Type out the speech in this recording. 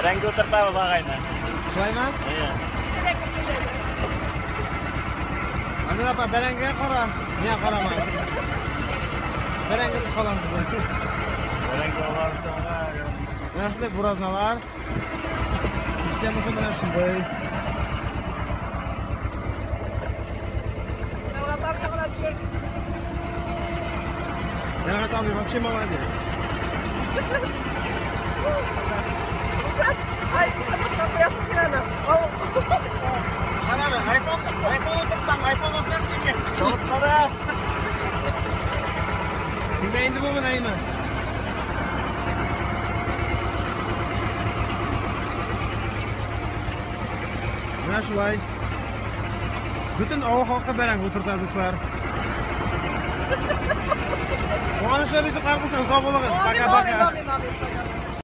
Бәрәңге утыртабыз агайны. Шулаймы? Әйе. Амир апа, бәрәңгегә кара, миңа карама. Бәрәңгесе калам сезгә. Бәрәңге алабыз аңа. Менә шундый буразналар. Системасы менә шундый. Тәлгать абый вообще молодец. Ай, куясың син аны. Карале, iPhone, iPhone утыртсаң, iPhone үзенә китә. Чыгып кара. Димә инде бу менә име. Менә шулай. Бөтен авыл халкы бәрәңге утырта, дуслар. Куанычлы ризыклар булсын, сау булыгыз. Пока-пока. Амин, амин, амин.